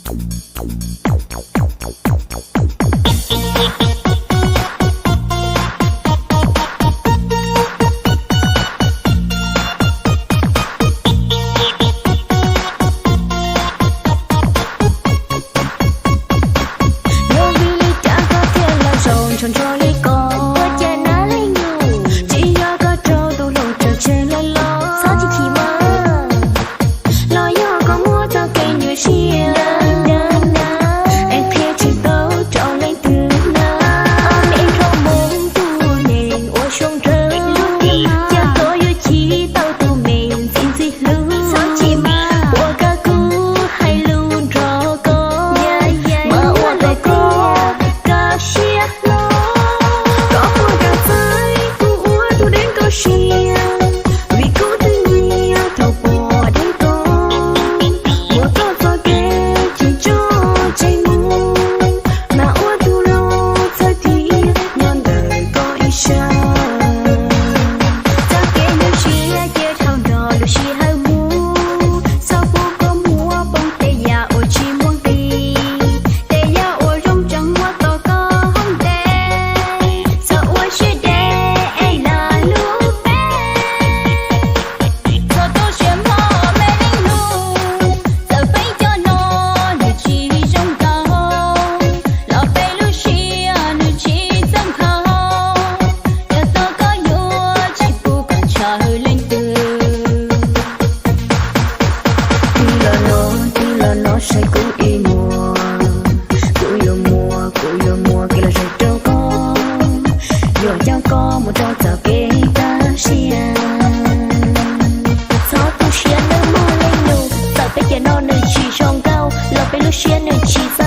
Yog vim li cas koj thiaj los zaum nrog nrog li ko? Ua cas nab leej nus? Tsis yog koj raug tus hluas nraug tseg lawm los? Txhob chim chim mas. Los yog koj muab txoj kev nyuaj siab na, es qhia tsis tau rau leej twg na. Ob me nrog mus tus neeg ua suab nrawm, cas koj yuav chim tau tus me ntxim ntxim hlub. Txhob chim mas, ua koj kuv hais lus nrog koj, mas ua rau koj kaj siab hlo. Koj puas kam txais kuv ua tus deev koj siab, vim kuv twb nyiam thaum puag deb koj. Muab koj txoj kev chim tso tseg mus, mas ua tus hluas txawj thiab nyob ntawm koj ib sab. Txoj kev nyuaj siab cia dhau nrog lub sij hawm mus, txhob pub koj muab poob tej yam uas tsis muaj nqis, tej yam uas zoo tseem muab tom koj hoob tes. Txhob ua siab deb es lag lub peb. Txhob tu siab mog me leej nus, txawm peb cov no nws tsis zoo nkaus, los peb lub siab nws tsis txawj nkhaus. Yog tau koj yuav tsis pub kom ntshaw leej twg. Tig los no, tig los no saib kuv ib muag, kuv yuav muab, kuv yuav muab kev lom zem rau koj. Yuav coj koj mus rau txoj kev kaj siab. Txhob tu siab nawb mog leej nus, txawm peb cov no nws tsis zoo nkauj, los peb lub siab nws tsis txawj